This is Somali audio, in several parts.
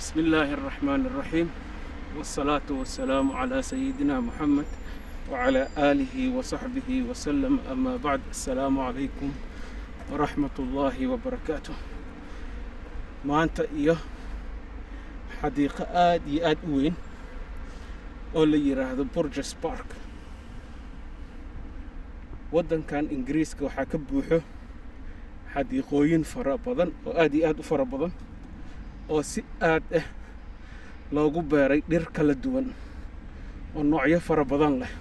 بسم الله الرحمن الرحيم، والصلاة والسلام على سيدنا محمد وعلى آله وصحبه وسلم. أما بعد، السلام عليكم ورحمة الله وبركاته. Maanta iyo xadiiqo aad iyo aad u weyn oo la yiraahdo Burgess Park. Waddankan Ingiriiska waxaa ka buuxo xadiiqooyin fara badan oo aad iyo aad u fara badan oo si aad ah loogu beeray dhir kala duwan oo noocyo fara badan leh.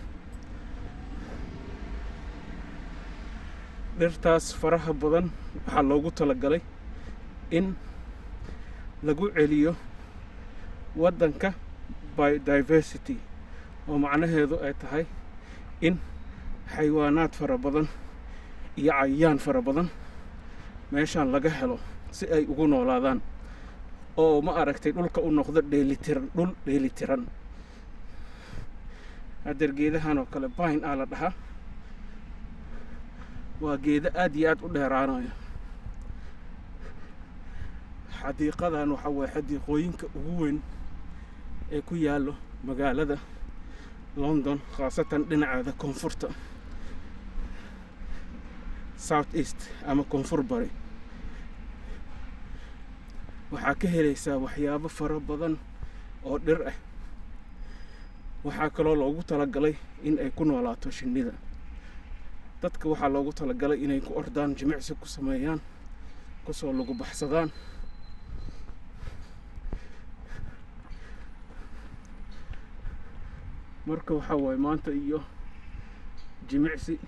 Dhirtaas faraha badan waxaa loogu talagalay in lagu celiyo waddanka biodiversity, oo macnaheedu ay tahay in xayawaanaad fara badan iyo cayayaan fara badan meeshaan laga helo si ay ugu noolaadaan, oo ma aragtay dhulka u noqdo dheelitiran, dhul dheelitiran. Hadeer geedahan oo kale pine aa la dhahaa, waa geedo aad iyo aad u dheeraanayo. Xadiiqadan waxa waye xadiiqooyinka ugu weyn ee ku yaallo magaalada London, khaasatan dhinaceeda koonfurta, South East ama Koonfur Bari. Waxaa ka helaysaa waxyaabo fara badan oo dhir ah. Waxaa kaloo loogu talagalay in ay ku noolaato shinnida. Dadka waxaa loogu talagalay inay ku ordaan, jimicsi ku sameeyaan, kusoo lagu baxsadaan. Marka waxaa waaye maanta iyo jimicsi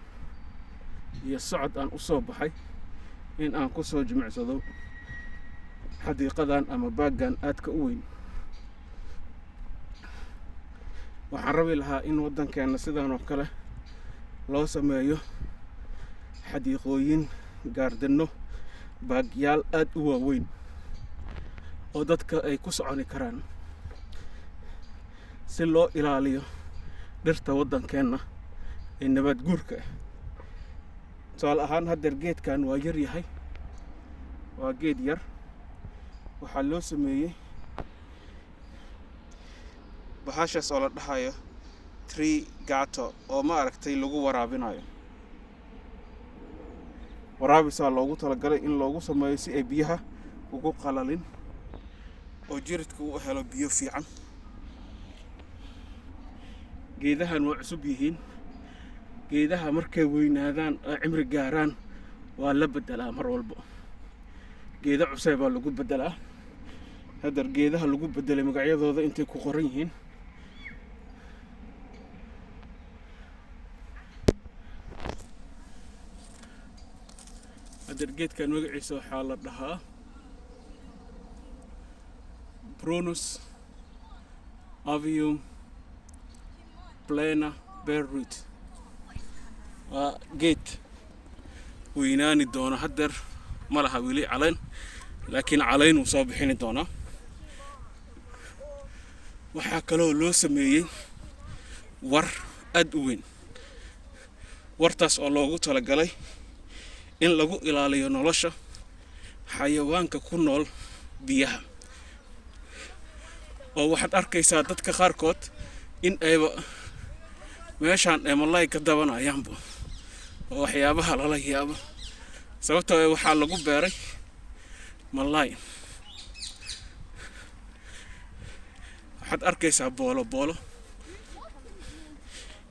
iyo socod aan u soo baxay in aan ku soo jimicsado xadiiqadan ama baaggan aadka u weyn. Waxaan rabi lahaa in waddankeenna sidan oo kale loo sameeyo xadiiqooyin, gaardano, baagyaal aad u waaweyn oo dadka ay ku soconi karaan, si loo ilaaliyo dhirta waddankeenna ee nabaad guurka ah. Tusaale ahaan, haddeer geedkan waa yar yahay, waa geed yar. Waxaa loo sameeyey bahashaas oo la dhahayo tree gato, oo ma aragtay lagu waraabinayo. Waraabisaa loogu talagalay in loogu sameeyo si ay biyaha ugu qalalin oo jiridka u helo biyo fiican. Geedahan waa cusub yihiin. Geedaha markay weynaadaan oo cimri gaaraan waa la beddelaa mar walbo, geedo cusub baa lagu beddelaa. Haddar geedaha lagu beddelay magacyadooda intay ku qoran yihiin. Haddar geedkan magaciisa waxaa la dhahaa Prunus avium plena bearroot. Waa geed weynaani doono. Haddeer ma laha weli caleen, laakiin caleen wuu soo bixini doonaa. Waxaa kaloo loo sameeyey war aad u weyn, wartaas oo loogu talagalay in lagu ilaaliyo nolosha xayawaanka ku nool biyaha. Oo waxaad arkaysaa dadka qaarkood in ayba meeshaan ay malay ka dabanayaanba, oo waxyaabaha lala yaabo, sababtoo ah waxaa lagu beeray malay. Waxaad arkaysaa boolo boolo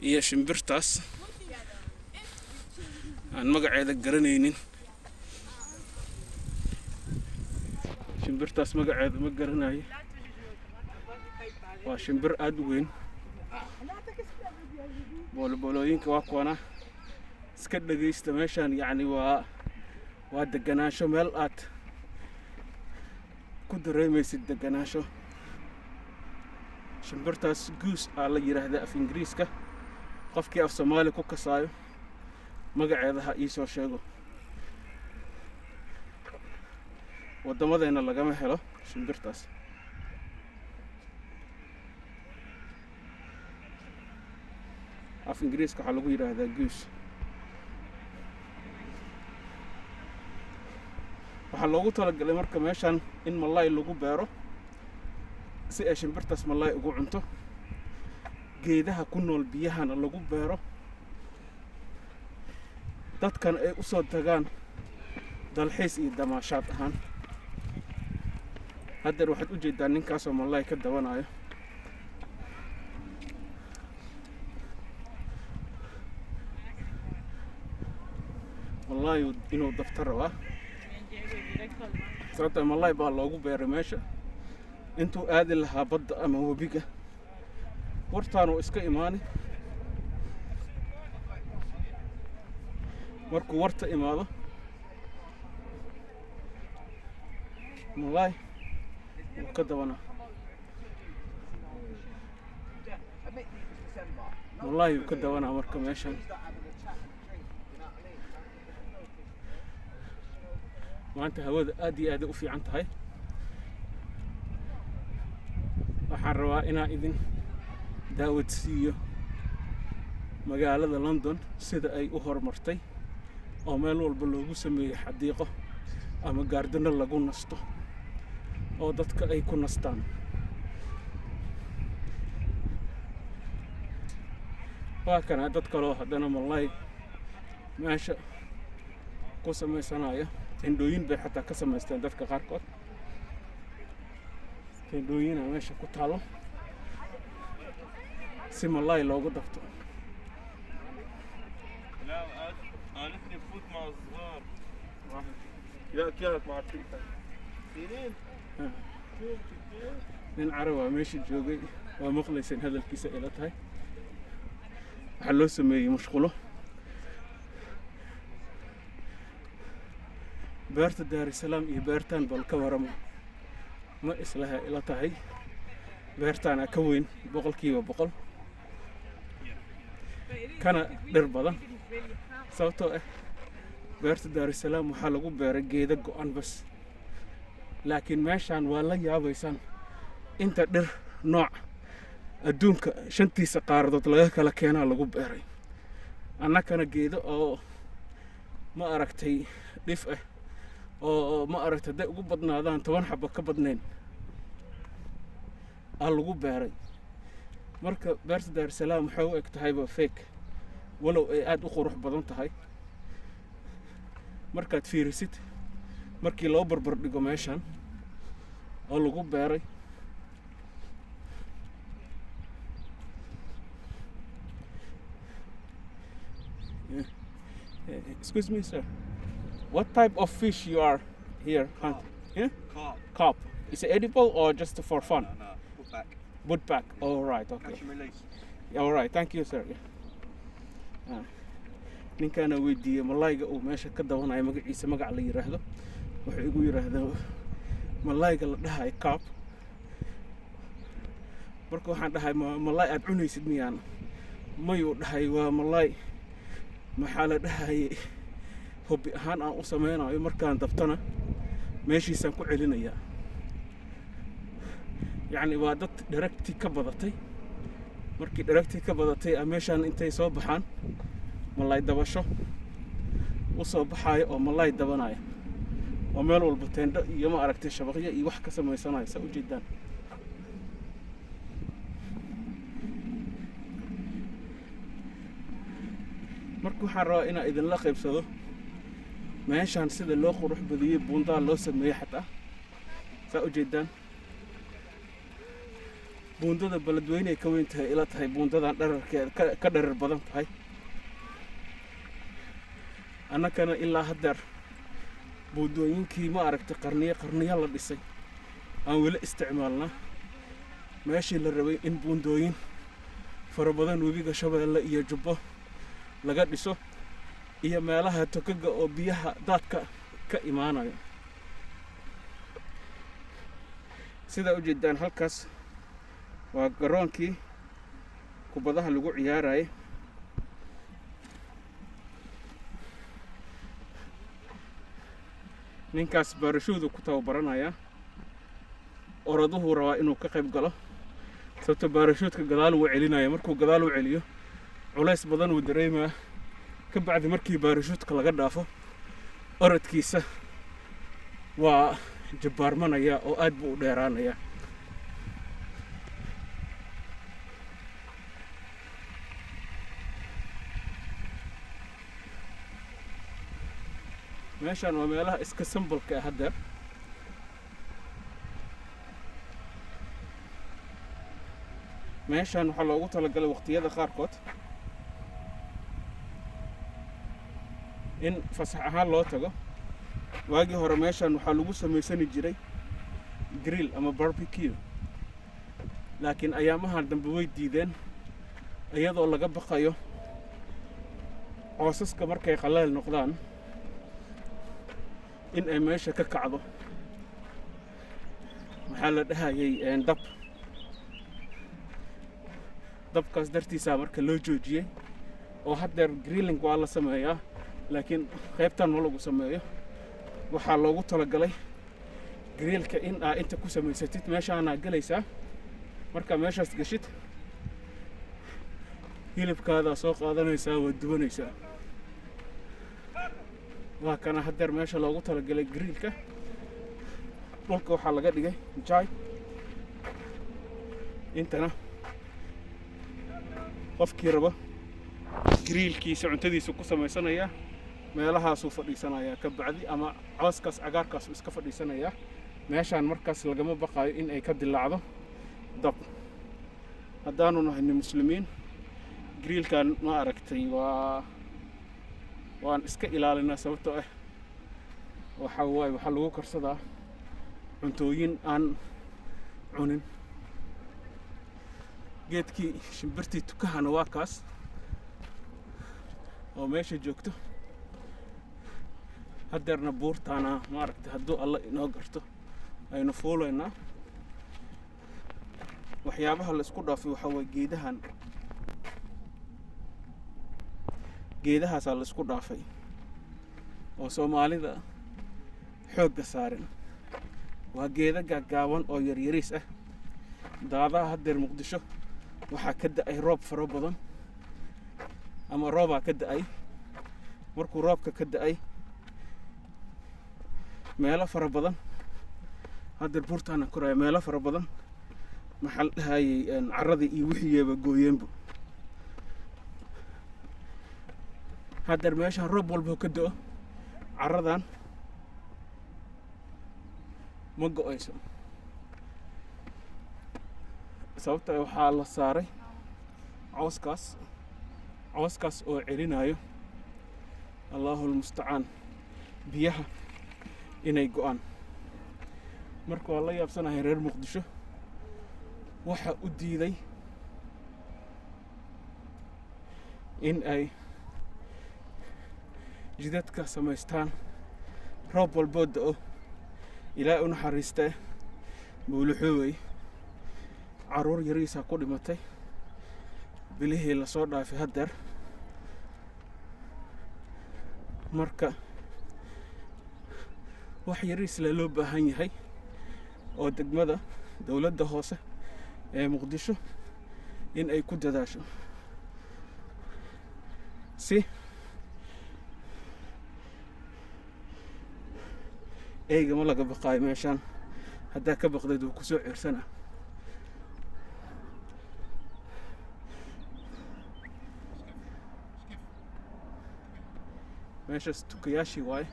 iyo shimbirtaas aan magaceeda garanaynin. Shimbirtaas magaceeda ma garanayo, waa shimbir aad u weyn. Booloboolooyinka waa kuwana. Iska dhegaysta meeshaan, yacni waa deganaansho, meel aad ku dareemaysid deganaansho. Shimbirtaas goose aa la yidhaahdaa af Ingiriiska. Qofkii af Soomaali ku kasaayo magaceeda ha iisoo sheego. Waddamadeenna lagama helo shimbirtaas. Af Ingiriiska waxaa lagu yidhaahdaa goose. Waxaa loogu talagalay marka meeshan in malay lagu beero. Si ay shimbirtaas malaay ugu cunto, geedaha ku nool biyahana lagu beero, dadkana ay u soo tagaan dalxiis iyo damaashaad ahaan. Haddeer waxaad u jeedaa ninkaasoo malaay ka dabanayo. Malaay inuu dabta rabaa, sababta malaay baa loogu beeray meesha. Intuu aadi lahaa badda ama webiga, wartaanuu iska imaani. Markuu warta imaado, malaay wuu ka dabanaa, malaay wuu ka dabanaa. Marka meeshan maanta hawada aad iyo aad u fiican tahay. Waxaan rabaa inaan idin daawadsiiyo magaalada London sida ay u horumartay, oo meel walba loogu sameeyey xadiiqo ama gaardano lagu nasto oo dadka ay ku nastaan. Waa kana dad kaloo haddana malay meesha ku samaysanaya. Tendhooyin bay xataa ka samaysteen dadka qaarkood, tendhooyina meesha ku taalo si malay loogu dabto. لا، قالت لي فوت مع الصغار. ياك ياك مع رفيقتك سيرين. Nin carabaa meesha joogay, waa maqlayseen hadalkiisa ila tahay. Waxaa loo sameeyey mashqulo. Beerta Daarusalaam iyo beertan bal ka warama? Ma islaha ila tahay beertaana ka weyn 100%, kana dhir badan, sababtoo ah beerta Daarusalaam waxaa lagu beeray geeda go'an bas, laakiin meeshaan waa la yaabaysaan inta dhir nooc adduunka shantiisa qaaradood laga kala keenaa lagu beeray. Annakana geedo oo ma aragtay dhif ah oo ma aragtay hadday ugu badnaadaan 10 xabo ka badnayn aa lagu beeray. Marka beerta Daarusalaam waxay u eg tahayba fake, walow ay aada u qurux badan tahay markaad fiirisid markii loo barbar dhigo meeshan oo lagu beeray. Excuse me, sir. What type of fish you are here hunting? Yeah? Carp. Carp. Is it edible or just for fun? No, put back. Put back. All right, okay. Catch and release. All right, thank you, sir. Yeah. Ah. Ninkaana weydiiyey malayga uu meesha ka dabanayo magaciisa, magac la yiraahdo. Wuxuu igu yiraahdaa malayga la dhahayo carp. Marka waxaan dhahay, "Ma malay aad cunaysid miyaan?" Mayuu dhahay, waa malay maxaa la dhahayay hobby ahaan aan u sameynayo, markaan dabtana meeshiisaan ku celinayaa. Yacni waa dad dheragtii ka badatay. Markii dheragtii ka badatay a meeshaan intay soo baxaan malay dabasho u soo baxaayo oo malay dabanaya, oo meel walba teendho iyo ma aragtay shabaqyo iyo wax ka samaysanaya, saa ujeedaan. Marka waxaan rabaa inaan idinla qaybsado meeshaan sida loo qurux badiyey, buundaa loo sameeyey xataa, saa ujeedaan. Buundada Beledweyne ay ka weyn tahay ila tahay buundadan dherarkeeda, ka dherer badan tahay. Annakana ilaa haddeer buundooyinkii ma aragtay qarniyo qarniyo la dhisay aan weli isticmaalnaa, meeshii la rabay in buundooyin fara badan webiga Shabeelle iyo Jubbo laga dhiso iyo meelaha tokaga oo biyaha daadka ka imaanayo. Sidaa u jeedaan, halkaas waa garoonkii kubadaha lagu ciyaarayay. Ninkaas baarashuudu ku tababaranayaa, oroduhuu rabaa inuu ka qayb galo, sababto baarashuudka gadaal wuu celinaya. Markuu gadaal u celiyo, culays badan wuu dareemaa. Ka bacdi markii baarashuudka laga dhaafo, orodkiisa waa jabbaarmanaya oo aad buu u dheeraanayaa. Meeshaan waa meelaha iska simple-ka ah haddeer. Meeshaan waxaa loogu talagalay waqtiyada qaarkood in fasax ahaan loo tago. Waagii hore meeshaan waxaa lagu samaysani jiray grill ama barbecue, laakiin ayaamahan dambe way diideen, iyadoo laga baqayo coosaska markay qaleel noqdaan in ay meesha ka kacdo, maxaa la dhahayay, dab. Dabkaas dartiisaa marka loo joojiyey, oo haddeer grilling waa la sameeyaa, laakiin qaybtan ma lagu sameeyo. Waxaa loogu talagalay grillka in aa inta ku samaysatid. Meeshaanaa gelaysaa. Markaa meeshaas geshid, hilibkaadaa soo qaadanaysaa, waa dubanaysaa. Waa kana haddeer meesha loogu talagalay grillka. Dhulka waxaa laga dhigay jay. Intana qofkii rabo grillkiisa cuntadiisa ku samaysanayaa, meelahaasuu fadhiisanayaa ka bacdi, ama cooskaas cagaarkaasuu iska fadhiisanayaa. Meeshaan markaas lagama baqaayo in ay ka dilaacdo dab. Haddaanu nahayni Muslimiin, grillkan ma aragtay, waan iska ilaalinaa, sababtoo ah waxa waaye waxaa lagu karsadaa cuntooyin aan cunin. Geedkii shimbirtii tukahana waa kaas oo meesha joogto. Haddeerna buurtaana, maaragtay, hadduu Alla inoo garto, aynu fuulaynaa. Waxyaabaha la isku dhaafay waxaa waye geedahan. Geedahaasaa la isku dhaafay oo Soomaalida xoogga saaran. Waa geedo gaaggaaban oo yaryariis ah. Daadaha haddeer Muqdisho waxaa ka da'ay roob fara badan, ama roobaa ka da'ay. Markuu roobka ka da'ay meelo fara badan, haddeer buurtaana koraya, meelo fara badan, maxaa la dhahayay, carradii iyo wixiiba gooyeenbu. Haddeer meeshaan roob walba ka da'o, carradan ma go'ayso, sababta waxaa la saaray cooskaas, cooskaas oo celinayo, Allahu almustacaan, biyaha inay go'aan. Marka waa la yaabsanahay reer Muqdisho waxa u diiday in ay jidadka samaystaan. Roob walboo da'o, Ilaahay u naxariistee, Buuluxuubey carruur yariisaa ku dhimatay bilihii lasoo dhaafay haddeer. Marka wax yariisle loo baahan yahay oo degmada dowladda hoose ee Muqdisho in ay ku dadaasho si eygama laga baqaayo. Meeshaan haddaa ka baqdayd, wuu kusoo ceersanaa. Meeshaas tukayaashii waaye.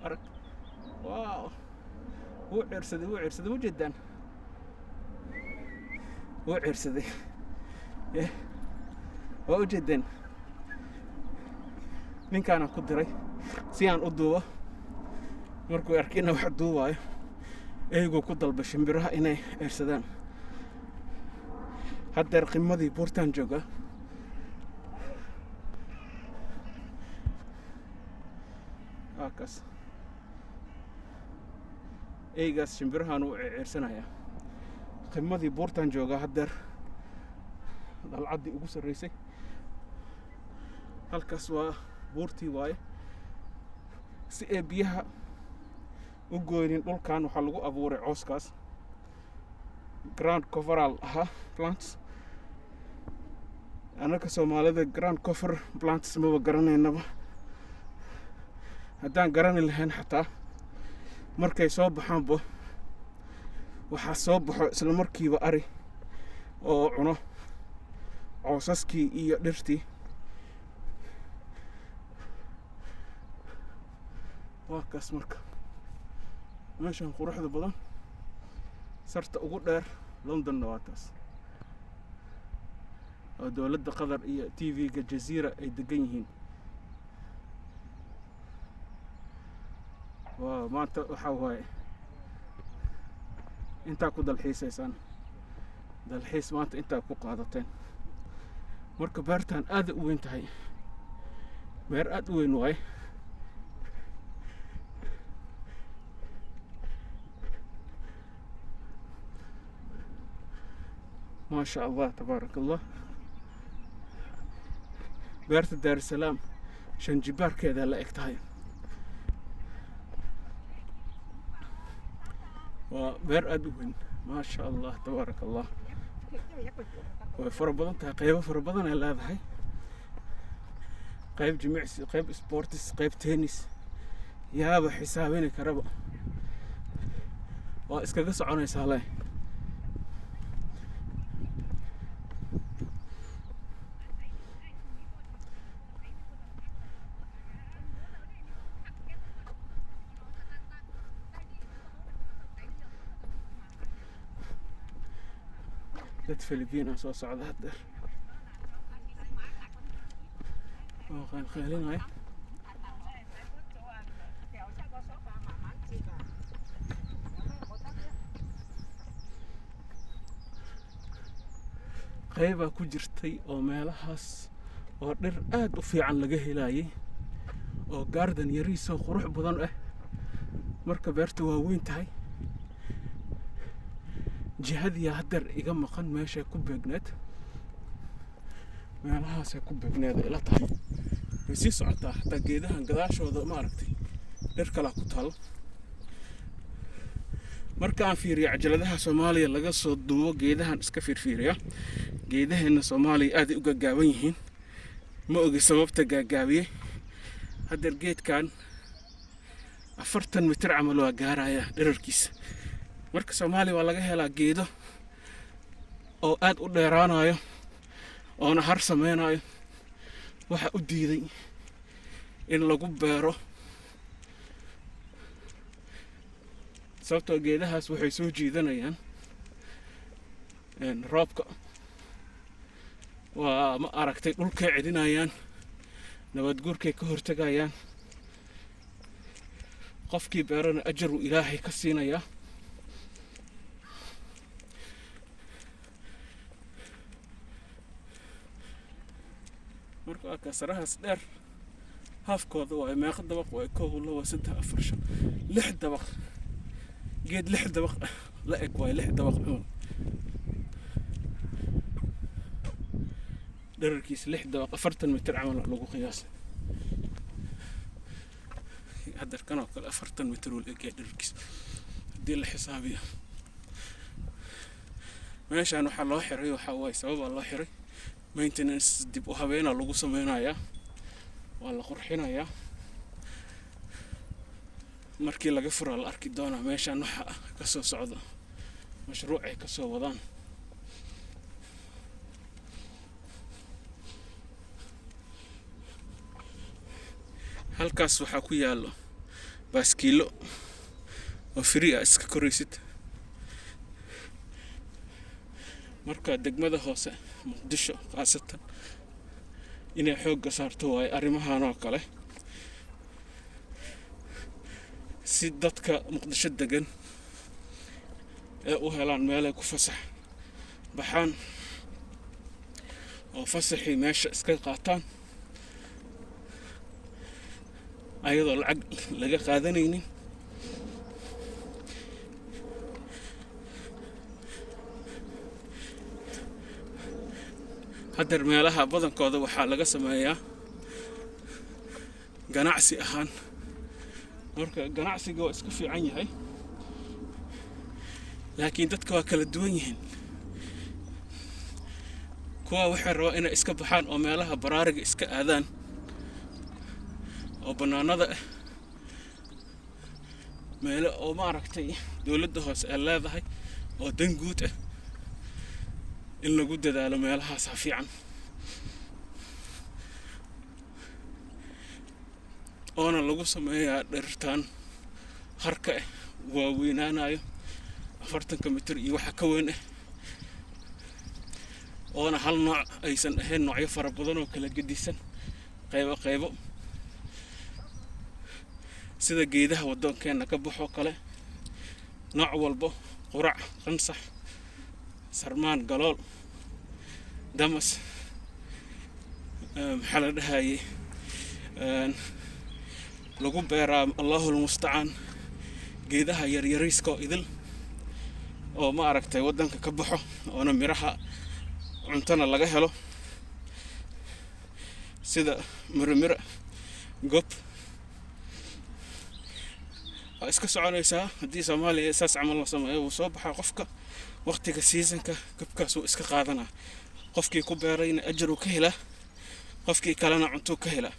Arag, wow, wuu ceersaday, wuu ceersaday. Ma jeedaan? Wuu ceersaday. Waa u jeedeen. Ninkaanaan ku diray si aan u duubo. Markuu arkay inaan wax duubaayo, eyguu ku dalba shimbiraha inay ceersadaan. Haddeer qimadii buurtaan joogaa. Waa kaas eygaas shimbirahan uu ceersanayaa. Qimadii buurtaan joogaa haddeer, dalcaddii ugu sarreysay. Halkaas waa buurtii waaye. Si ay biyaha u goynin dhulkan, waxaa lagu abuuray cooskaas, ground cover ahaa plants. Annaka Soomaalida ground cover plants maba garanaynaba. Haddaan garani lahayn xataa, markay soo baxaanba waxaa soo baxo isla markiiba ari oo cuno coosaskii iyo dhirtii. Waa kaas. Marka meeshan quruxda badan, sarta ugu dheer Londonna waa taas, oo dowladda Qatar iyo TV-ga Jaziira ay degan yihiin. Waa maanta waxaa waaye intaa ku dalxiisaysaan, dalxiis maanta intaa ku qaadateen. Marka beertan aada u weyn tahay, beer aada u weyn waaye. Maasha Allah, tabaaraka Allah. Beerta Daarusalaam shan jibaarkeeda la eg tahay. Waa beer aada u weyn, maasha Allah, tabaaraka Allah. Way fara badan tahay, qaybo fara badan ay leedahay: qayb jimicsi, qayb sports, qayb tennis. Yaaba xisaabini karaba, waa iskaga soconaysaa le. Dad Filibiin ah soo socda haddeer oo qaylqaylinaya. Qaybaa ku jirtay oo meelahaas oo dhir aad u fiican laga helayay, oo garden yariisoo qurux badan ah. Marka beerta waa weyn tahay. Jihadii haddeer iga maqan meeshay ku beegneed, meelahaasay ku beegneed ay ila tahay. Way sii socotaa xataa geedahan gadaashooda, ma aragtay, dhir kalaa ku taal. Marka aan fiiriyo cajaladaha Soomaaliya laga soo duubo, geedahan iska fiirfiiriya. Geedaheena Soomaaliya aaday u gaagaaban yihiin, ma ogi sababta gaagaabiyey. Haddeer geedkan 40 mitir camal waa gaaraya dherarkiisa. Marka Soomaaliya waa laga helaa geedo oo aad u dheeraanayo oona har sameynayo. Waxa u diiday in lagu beero, sababtoo geedahaas waxay soo jiidanayaan roobka, waa ma aragtay, dhulkay celinayaan, nabaad guurkay ka hortegayaan. Qofkii beerana ajaruu Ilaahay ka siinayaa. Marka waa kasarahaas dheer haafkooda waaye. Meeqa dabaq waaye? Kow, laba, saddex, afar, shan, lix dabaq. Geed lix dabaq la eg waaye, lix dabaq camal dherarkiisa, lix dabaq, 40 mitir camal lagu qiyaasay. Haddeer kan oo kale 40 mitir uu la egyahay dherarkiisa haddii la xisaabiyo. Meeshaan waxaa loo xiray, waxaa waaye sababaa loo xiray maintenance, dib u habeena lagu sameynayaa, waa la qurxinayaa. Markii laga furaa la arki doonaa meeshaan waxa ka soo socda, mashruuc ay ka soo wadaan. Halkaas waxaa ku yaallo baaskiilo oo free ah, iska koraysid. Marka degmada hoose Muqdisho khaasatan inay xoogga saarto waayo arrimahan oo kale, si dadka Muqdisho degan ee u helaan meelay ku fasax baxaan oo fasaxii meesha iska qaataan, ayadoo lacag laga qaadanaynin. Haddeer meelaha badankooda waxaa laga sameeyaa ganacsi ahaan. Marka ganacsiga waa iska fiican yahay, laakiin dadka waa kala duwan yihiin. Kuwa waxay rabaa inay iska baxaan oo meelaha baraariga iska aadaan oo bannaanada ah, meelo oo maaragtay dowladda hoose ay leedahay oo dan guud ah in lagu dadaalo meelahaasaa fiican. Oona lagu sameeyaa dhirtaan harka ah waaweynaanayo, 40-ka mitir iyo waxa ka weyn ah, oona hal nooc aysan ahayn, noocyo fara badan oo kala gedisan, qaybo qaybo, sida geedaha waddankeenna ka baxoo kale, nooc walbo: qurac, qansax, sarmaan, galool, damas, maxaa la dhahayay, lagu beeraa. Allahu lmustacaan. Geedaha yaryariiska oo idil oo ma aragtay waddanka ka baxo, oona miraha cuntona laga helo, sida mirimira, gob, waa iska soconaysaa. Haddii Soomaaliya saas camal la sameeyo, wuu soo baxaa qofka waqtiga seasonka, gobkaas wuu iska qaadanaa. Qofkii ku beerayna ajar uu ka helaa, qofkii kalena cuntuu ka helaa.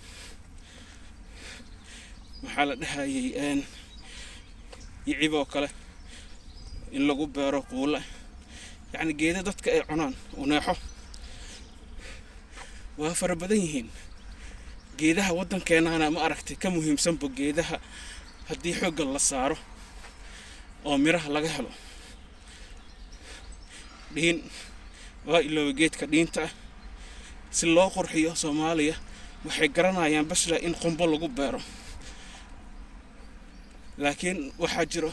Maxaa la dhahayay, yicib oo kale in lagu beero, quule, yacni geeda dadka ay cunaan, uneexo, waa fara badan yihiin. Geedaha waddankeenana ma aragtay ka muhiimsanba geedaha haddii xoogga la saaro oo miraha laga helo. Dhiin waa iloobay, geedka dhiinta ah si loo qurxiyo. Soomaaliya waxay garanayaan basla in qumbo lagu beero, laakiin waxaa jiro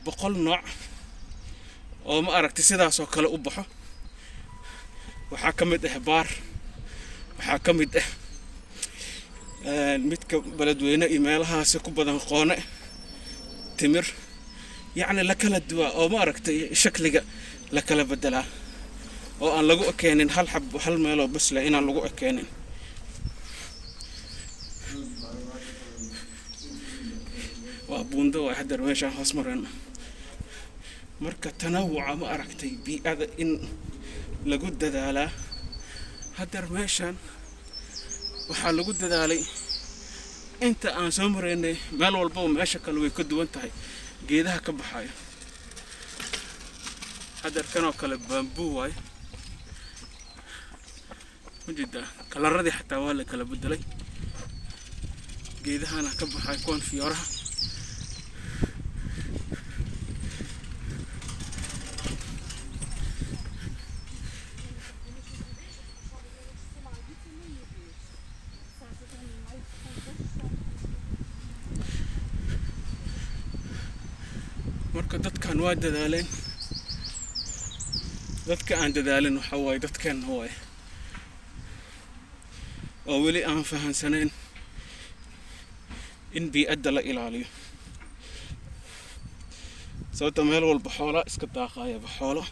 100 nooc oo ma aragtay sidaasoo kale u baxo. Waxaa ka mid ah baar, waxaa ka mid ah midka Beledweyne iyo meelahaasi ku badan, qoone, timir, yacni la kala duwaa oo ma aragtay shakliga la kala bedelaa, oo aan lagu ekeenin hal xab, hal meeloo basle inaan lagu ekeenin. Waa buundo waa hadeer meeshaan hoos marayno. Marka tanawuca ma aragtay bii'ada in lagu dadaalaa. Hadeer meeshaan waxaa lagu dadaalay inta aan soo maraynay, meel walbaba meesha kale way ka duwan tahay geedaha ka baxayo. Hadeer kanoo kale bamboo waaye, majeedaa? Kalaradii xataa waa la kala bedelay. Geedahana ka baxay kuwan fiyooraha. Marka dadkan waa dadaaleen. Dadka aan dadaalin waxa waaye dadkeenna waaye, oo weli aan fahansanayn in bii'adda la ilaaliyo, sababta meel walba xoolaa iska daaqayaba, xoolo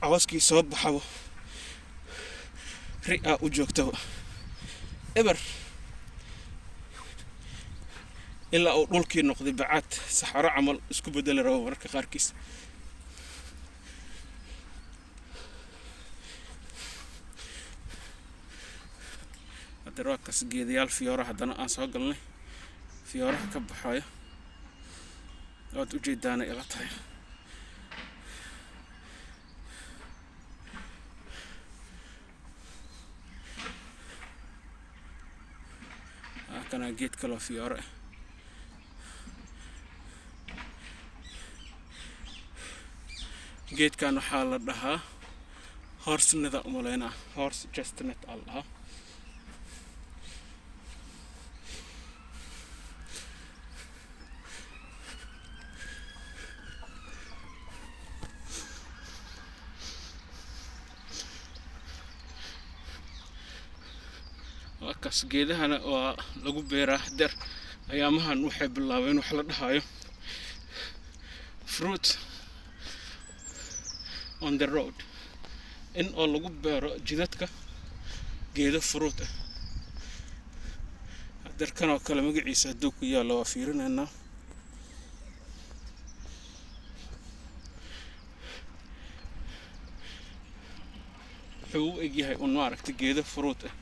cawskii soo baxaba ri-aa u joogtaba eber, ilaa uu dhulkii noqday bacaad, saxaro camal isku bedeli rabo mararka qaarkiis. Hadda waa kaas geedayaal fiyoora haddana aan soo galnay, fiyooraha ka baxayo waad ujeedaana ila tahay. Kana geed kaloo fiyoore ah. Geedkan waxaa la dhahaa horseneda, umaleynaa horse chestnut aa la dhahaa. Waa kaas, geedahana waa lagu beeraa. Der ayaamahan waxay bilaabeen wax la dhahayo fruit on the road, in oo lagu beero jidadka geedo fruit ah. Hadeer oo kale magaciisa hadduu ku yaallo waa fiirinaynaa. Wuxuu u egyahay un maaragtay geedo fruit ah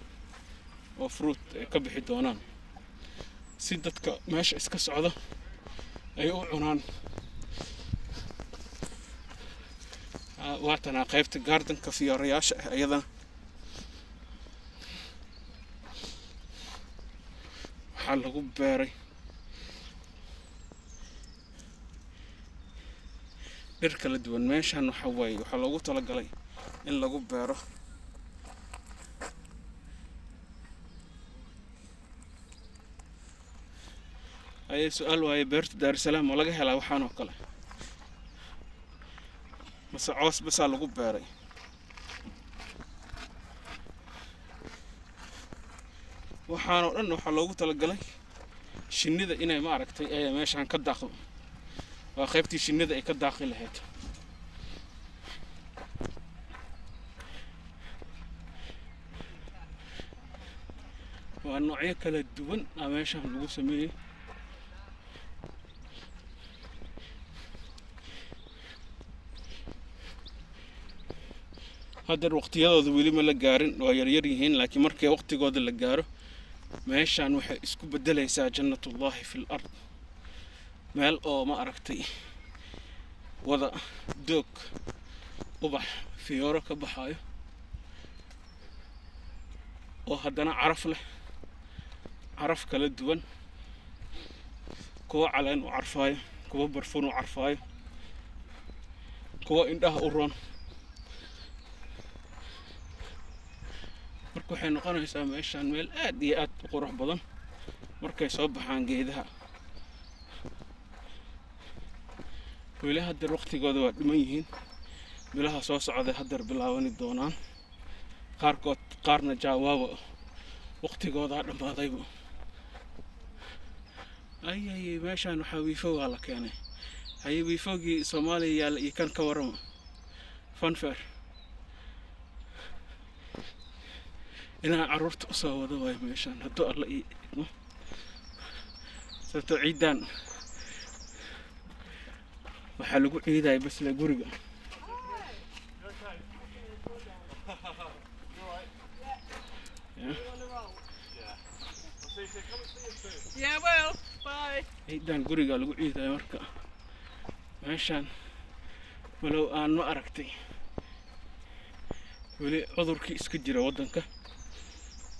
oo fruit ay ka bixi doonaan, si dadka meesha iska socdo ay u cunaan. Waatanaa qaybta gardenka fiyoorayaasha ah iyadana. Waxaa lagu beeray dhir kala duwan. Meeshan waxa waaye waxaa loogu talagalay in lagu beero ayay. Su-aal waaye, beerta Daarusalaam ma laga helaa waxaan oo kale, mase coos basaa lagu beeray? Waxaanoo dhan waxaa loogu talagalay shinnida inay, ma aragtay, ee meeshaan ka daaqdo. Waa qaybtii shinnida ay ka daaqi lahayd. Waa noocyo kala duwan aa meeshaan lagu sameeyey. Haddeer waqtiyadooda weli ma la gaarin, waa yaryar yihiin, laakiin markii waqtigooda la gaaro meeshaan waxay isku beddelaysaa jannatullaahi fil ard, meel oo, ma aragtay, wada doog, ubax, fiyooro ka baxaayo oo haddana caraf leh, caraf kala duwan, kuwa caleen u carfaayo, kuwa barfuun u carfaayo, kuwa indhaha u roon. Marka waxay noqonaysaa meeshaan meel aad iyo aad u qurux badan markay soo baxaan geedaha. Weli haddeer waqtigooda waa dhiman yihiin, bilaha soo socday haddeer bilaabani doonaan qaarkood, qaarna jaawaaba waqtigoodaa dhammaadayba. Ayay, meeshaan waxaa wiifo waa la keenay. Haye, wiifogii Soomaaliya yaalla iyo kan ka warrama? Funfair inaan carruurta usoo wado waayo meeshaan hadduu Alla ii idmo, sababtoo ciidan waxaa lagu ciidaya basle guriga. Yeah. Yeah, well, bye. Ciidan guriga lagu ciidaya. Marka meeshaan walow aan, ma aragtay, weli cudurkii iska jira waddanka,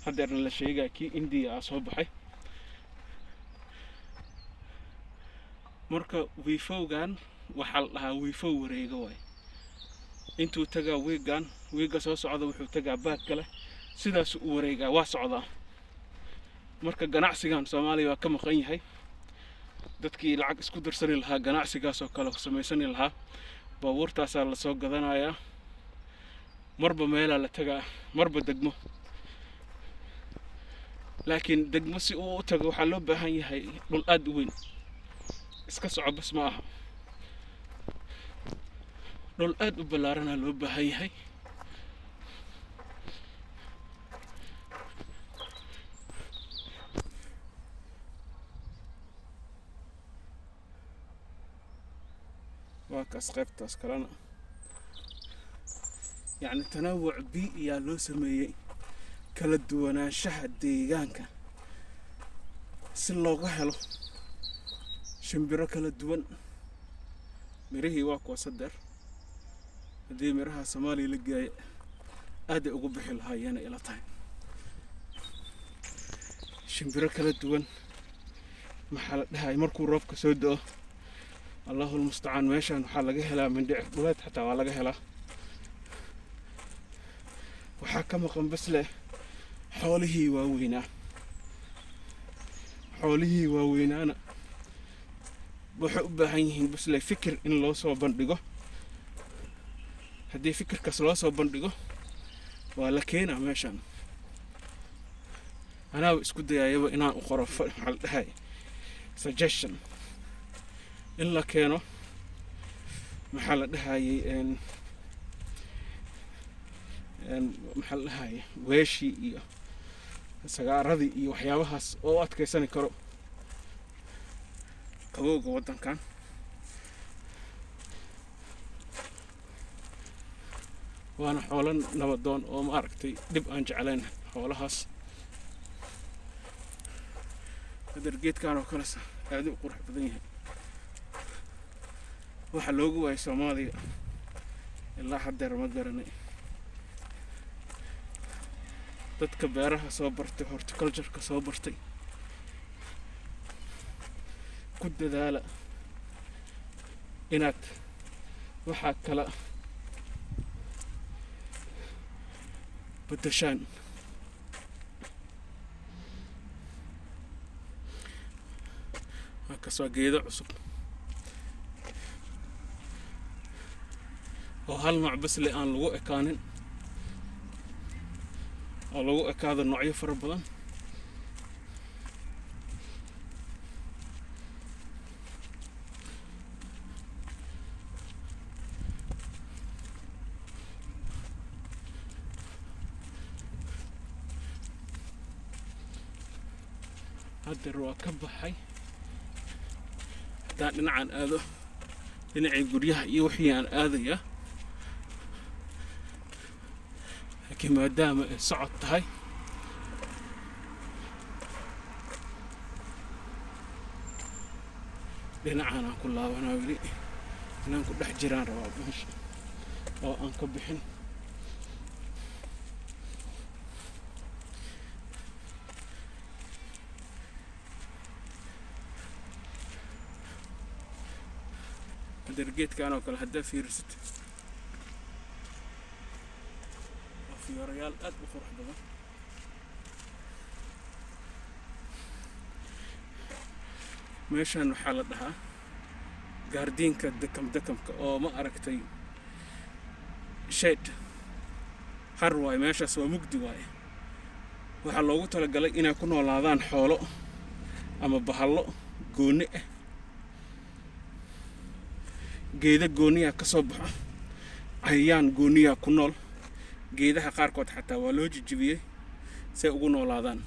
haddeerna la sheegaya kii Indiya ah soo baxay. Marka wiifowgan waxaa la dhahaa wiifow wareega waay. Intuu tagaa wiigan, wiiga soo socda wuxuu tagaa baag kale, sidaasuu u wareegaa, waa socdaa. Marka ganacsigan Soomaaliya waa ka maqan yahay. Dadkii lacag isku darsani lahaa, ganacsigaas oo kale samaysani lahaa, baabuurtaasaa lasoo gadanayaa, marba meelaa la tagaa, marba degmo. Laakiin degmo si uu u tago waxaa loo baahan yahay dhul aad u weyn. Iska soco bas ma aha, dhul aad u ballaaranaa loo baahan yahay. Waa kaas qaybtaas kalena, yacni tanawuc bii'iyaa loo sameeyey, kala duwanaanshaha deegaanka, si looga helo shimbiro kala duwan. Mirihii waa kuwa sadeer. Haddii miraha Soomaaliya la geeyo aaday ugu bixi lahaayeenay ila tahay. Shimbiro kala duwan, maxaa la dhahay, markuu roobka soo da'o, Allahu lmustacaan, meeshaan waxaa laga helaa mindhicir dhuleed, xataa waa laga helaa. Waxaa ka maqan basle xoolihii waaweynaa. Xoolihii waaweynaana waxay u baahan yihiin basle fikir in loo soo bandhigo. Haddii fikirkaas loo soo bandhigo waa la keenaa meeshaan. Anaaba isku dayayaba inaan u qoro, maxaa la dhahay, suggestion in la keeno, maxaa la dhahayay, maxaa la dhahayay, weeshii iyo sagaaradii iyo waxyaabahaas oo u adkeysani karo qabowga waddankan. Waana xoolo nabadoon oo, ma aragtay, dhib aan jeclayn xoolahaas. Hadar geedkan oo kale aad u qurux badan yahay. Waxa loogu waayay Soomaaliya ilaa haddeer ma garanay. Dadka beeraha soo bartay, horticulture-ka soo bartay. Ku dadaala inaad waxaa kala beddeshaan. Waa kasoo geedo cusub oo hal nooc bas le aan lagu ekaanin, oo lagu ekaado noocyo fara badan. Haddeer waa ka baxay. Haddaan dhinacaan aado, dhinacii guryaha iyo wixii aan aadayaa, laakiin maadaama ay socod tahay, dhinacan aan ku laabanaa. Weli inaan ku dhex jiraan rabaa meesha oo aan ka bixin. Hadeer geedkan oo kale haddaa fiirisid, waa fiyoorayaal aad u qurux badan. Meeshan waxaa la dhahaa gaardiinka dekam dekamka oo ma aragtay, shade har waaye. Meeshaas waa mugdi waaye. Waxaa loogu talagalay inay ku noolaadaan xoolo ama bahallo gooni ah. Geeda gooniyaa ka soo baxo, cayayaan gooniyaa ku nool. Geedaha qaarkood xataa waa loo jijibiyey say ugu noolaadaan.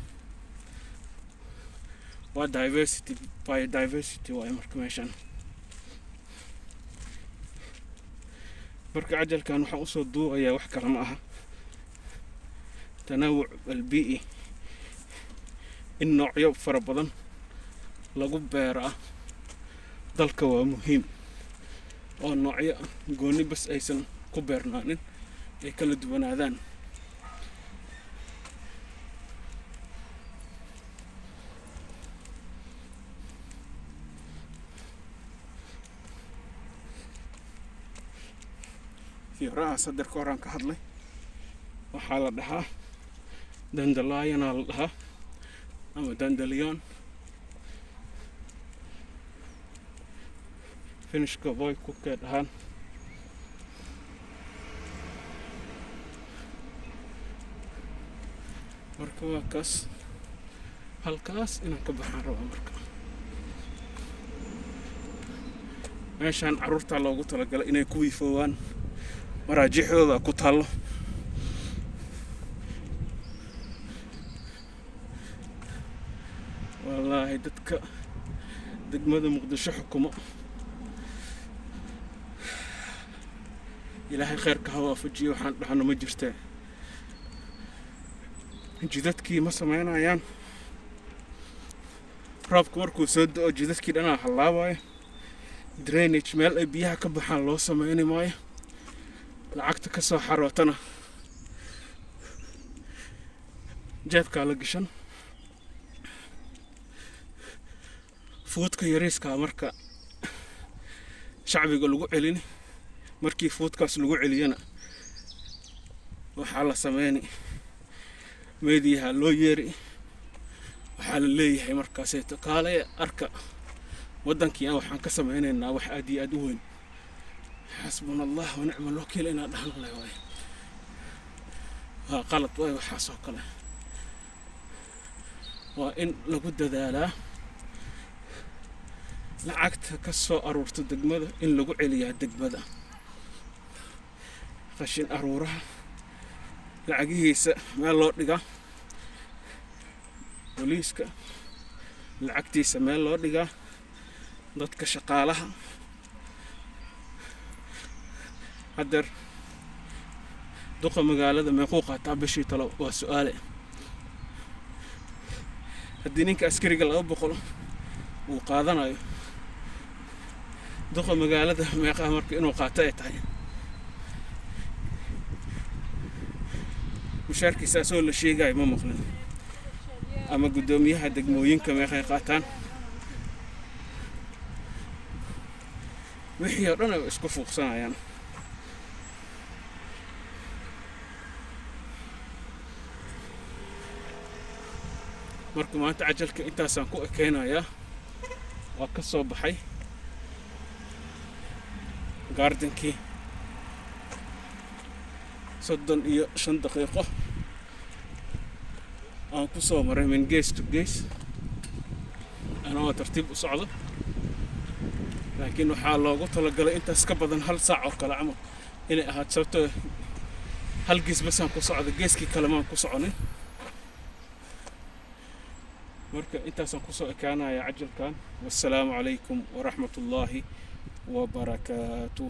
Waa diversity, biodiversity waaye. Marka meeshan, marka cajalkan waxaan usoo duubayaa wax kale ma aha, tanawuc albii'i, in noocyo fara badan lagu beeraa dalka waa muhiim, oo noocyo gooni bas aysan ku beernaanin, ay kala duwanaadaan. Fiyoorahaas haddeer ka horaan ka hadlay waxaa la dhahaa dandelionaa la dhahaa ama dandelion. Finishka voy kukee dhahaan. Marka waa kaas. Halkaas inaan ka baxaan rabaa. Marka meeshaan carruurtaa loogu talagalay inay ku wiifoowaan, maraajixdooda ku taallo. Wallaahi, dadka degmada Muqdisho xukumo, Ilaahay kheyrka ha waafajiyo. Waxaan dhahno ma jirtee. Jidadkii ma sameynayaan. Roobka markuu soo da'o, jidadkii dhanaa hallaabayo. Drainage meel ay biyaha ka baxaan loo sameyni maayo. Lacagta ka soo xarootana jeebkaa la gashan. Fuudka yariiskaa marka shacbiga lagu celini. Markii fuudkaas lagu celiyana, waxaa la sameyni meediyaha loo yeeri. Waxaa la leeyahay markaaseeto, "Kaalaya arka, waddankii aan waxaan ka sameynaynaa wax aad iyo aad u weyn." Xasbuna Allah wa nicma alwakiil inaan dhahno leh waaye. Waa qalad waay waxaas oo kale. Waa in lagu dadaalaa lacagta ka soo aruurta degmada in lagu celiyaa degmada. Qashin aruuraha lacagihiisa meel loo dhigaa, booliiska lacagtiisa meel loo dhigaa, dadka shaqaalaha. Haddeer duqa magaalada meequu qaataa bishii talo? Waa su-aale. Haddii ninka askariga 200 uu qaadanayo, duqa magaalada meeqaha marka inuu qaato ay tahay? Mushaarkiisa asagoo la sheegayo ma maqlin. Ama guddoomiyaha degmooyinka meeqay qaataan? Wixii oo dhan ay isku fuuqsanayaan. Marka maanta cajalka intaasaan ku ekeynayaa. Waa ka soo baxay gardenkii, 35 daqiiqo aan ku soo maray min gees to gees, anagoo tartiib u socdo, laakiin waxaa loogu talagalay intaas ka badan, hal saac oo kale camal inay ahaato, sababtoo hal gees basaan ku socda, geeskii kale maan ku soconin. Marka intaasaan kusoo ekaanaya cajalkan. Wassalaamu calaykum waraxmat ullaahi wabarakaatuh.